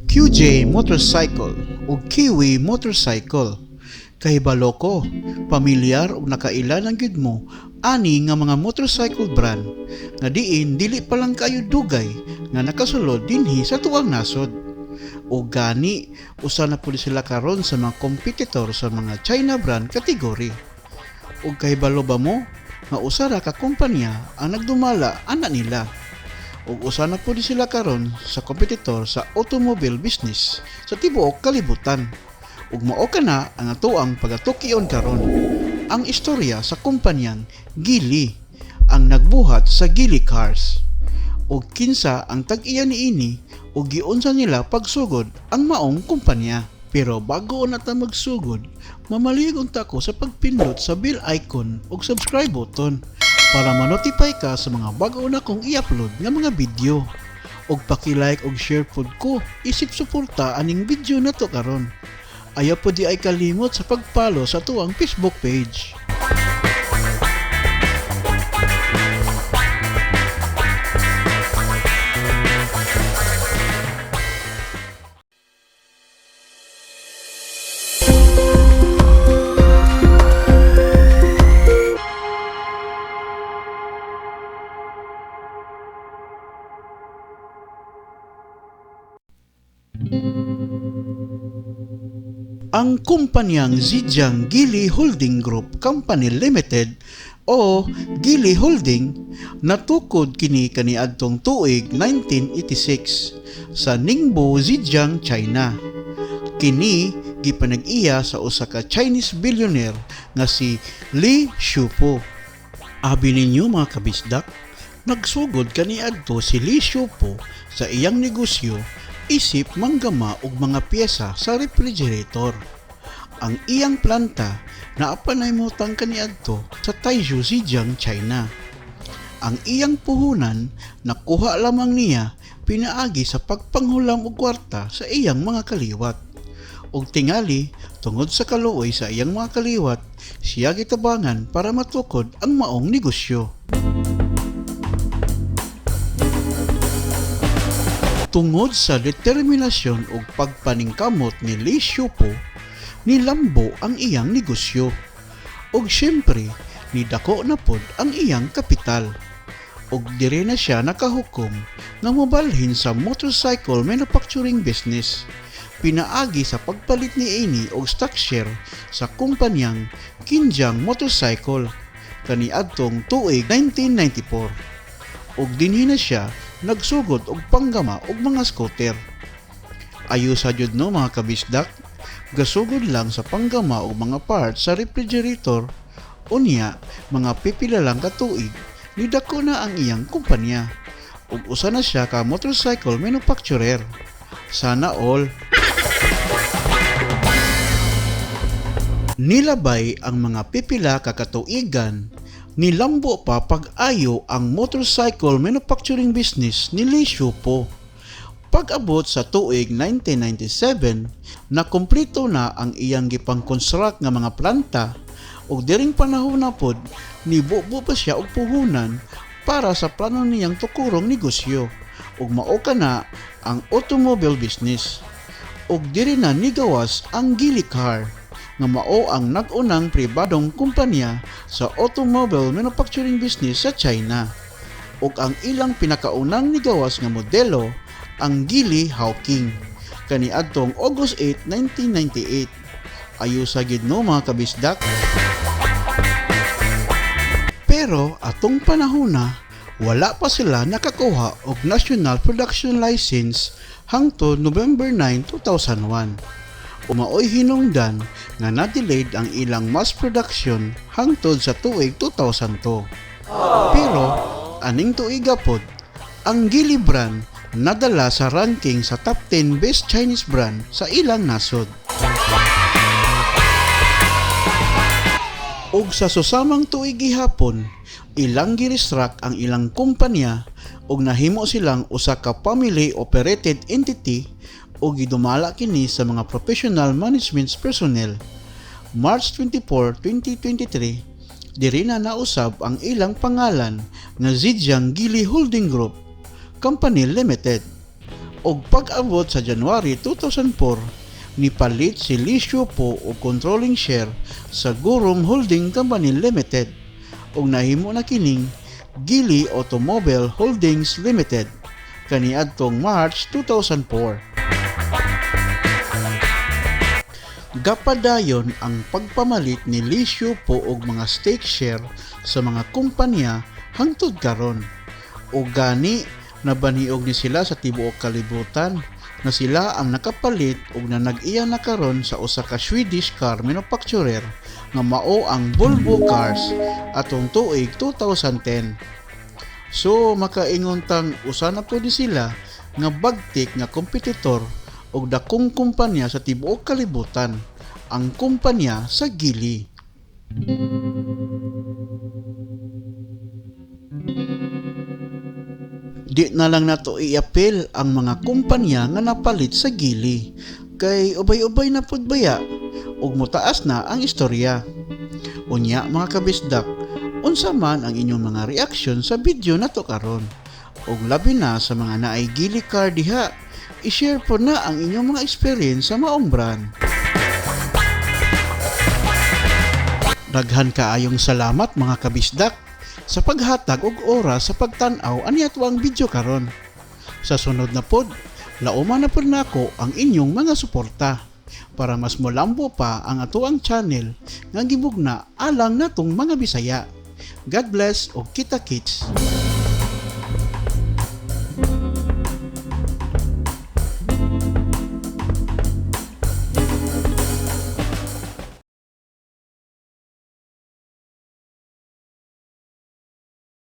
QJ Motorcycle o Kiwi Motorcycle. Kahibalo ko, pamilyar ug nakaila ng gyud mo ani nga mga motorcycle brand nga diin dili pa lang kayo dugay nga nakasulod dinhi sa tuang nasod. O gani, usa na pud sila karon sa mga competitor sa mga China brand category. Ug kahibalo ba mo nga usa ra ka kumpanya ang nagdumala ana nila? Ug usa na pud sila karon sa kompetitor sa automobile business sa tibuok kalibutan. Ug mao kana ang atoang pagatukion karon. Ang istorya sa kumpanyang Geely, ang nagbuhat sa Geely Cars. Ug kinsa ang tag-iya niini ug giunsa nila pagsugod ang maong kumpanya. Pero bago na ta magsugod, mamalihig unta ko sa pagpindot sa bell icon ug subscribe button para ma-notify ka sa mga bag-o na kong i-upload nga mga video. Ug paki-like ug share pod ko isip suporta aning video na to karon. Ayaw po di ay kalimot sa pag-follow sa tuang Facebook page. Ang kumpanyang Zhejiang Geely Holding Group Company Limited o Geely Holding natukod kini kaniadtong tuig 1986 sa Ningbo, Zhejiang, China. Kini gipanag-iya sa usa ka Chinese billionaire nga si Li Shufu. Abi ninyo, mga kabisdak, nagsugod kaniadto si Li Shufu sa iyang negosyo isip manggama og mga pyesa sa refrigerator. Ang iyang planta naa pa nahimutang kaniadto sa Taizhou, Zhejiang, China. Ang iyang puhunan nakuha lamang niya pinaagi sa pagpanghulam og kwarta sa iyang mga kaliwat. Og tingali, tungod sa kaluoy sa iyang mga kaliwat, siya gitabangan para matukod ang maong negosyo. Tungod sa determinasyon ug pagpaningkamot ni Li Shufu, nilambo ang iyang negosyo. Ug siyempre, nidako na pod ang iyang kapital. Ug diri na siya nakahukom nga mobalhin sa motorcycle manufacturing business. Pinaagi sa pagpalit niini og stock share sa kumpanyang Qianjiang Motorcycle kaniadtong tuig 1994. Ug dinhi na siya nagsugod og panggama og mga scooter. Ayo sa jud no, mga kabisdak, gasugod lang sa panggama og mga parts sa refrigerator, unya mga pipila lang ka tuig nidako na ang iyang kumpanya ug usa na siya ka motorcycle manufacturer. Sana all. Nilabay ang mga pipila ka katuigan, nilambo pa pag-ayo ang motorcycle manufacturing business ni Li Shufu. Pag-abot sa tuig 1997, nakumpleto na ang iyang gipang-construct nga mga planta ug diring panahon na pod nibubo pa siya og puhunan para sa plano niyang tukurong negosyo ug mao kana ang automobile business. Ug diri na nigawas ang Geely Car nga mao ang nag-unang pribadong kumpanya sa automobile manufacturing business sa China. Ug ang ilang pinakaunang nigawas nga modelo, ang Geely Hawking, kaniadtong August 8, 1998. Ayo sa gid no, mga kabisdak. Pero atong panahona, wala pa sila nakakuha og national production license hangtod November 9, 2001. Maoy hinungdan nga na-delayed ang ilang mass production hangtod sa tuig 2002. Pero aning tuiga pod, ang Geely brand nadala sa ranking sa top 10 best Chinese brand sa ilang nasod. Ug sa susamang tuig gihapon, ilang gi-restruct ang ilang kumpanya ug nahimo silang usa ka family operated entity ug gidumala kini sa mga professional management personnel. March 24, 2023, diri na nausab ang ilang pangalan nga Zhejiang Geely Holding Group. Company Limited. Og pag-abot sa January 2004, nipalit si Lee Shu Po og controlling share sa Gorom Holding Company Limited ug nahimo na kining Geely Automobile Holdings Limited kaniadtong March 2004. Gapadayon ang pagpamalit ni Lee Shu Po og mga stake share sa mga kumpanya hangtod karon. O gani nabaniog ni sila sa tibuok kalibutan na sila ang nakapalit ug na nag-iya na karon sa usa ka Swedish car manufacturer nga mao ang Volvo Cars atong tuig 2010. So makaingon tang usa na pud ni sila nga bagtik nga kompetitor og dakong kumpanya sa tibuok kalibutan, ang kumpanya sa Geely. Di na lang nato iapil ang mga kumpanya nga napalit sa Geely kay ubay-ubay na pud baya ug motaas na ang istorya. Unya, mga kabisdak, unsa man ang inyong mga reaksyon sa video nato karon? Ug labi na sa mga naay Geely car diha, i-share po na ang inyong mga experience sa maong brand. Daghan kaayong salamat, mga kabisdak, sa paghatag og oras sa pagtan-aw ani ato ang video karon. Sa sunod na pod, lauma na pod nako ang inyong mga suporta para mas molambo pa ang atoang channel nga gibugna alang natong mga Bisaya. God bless og kita kits.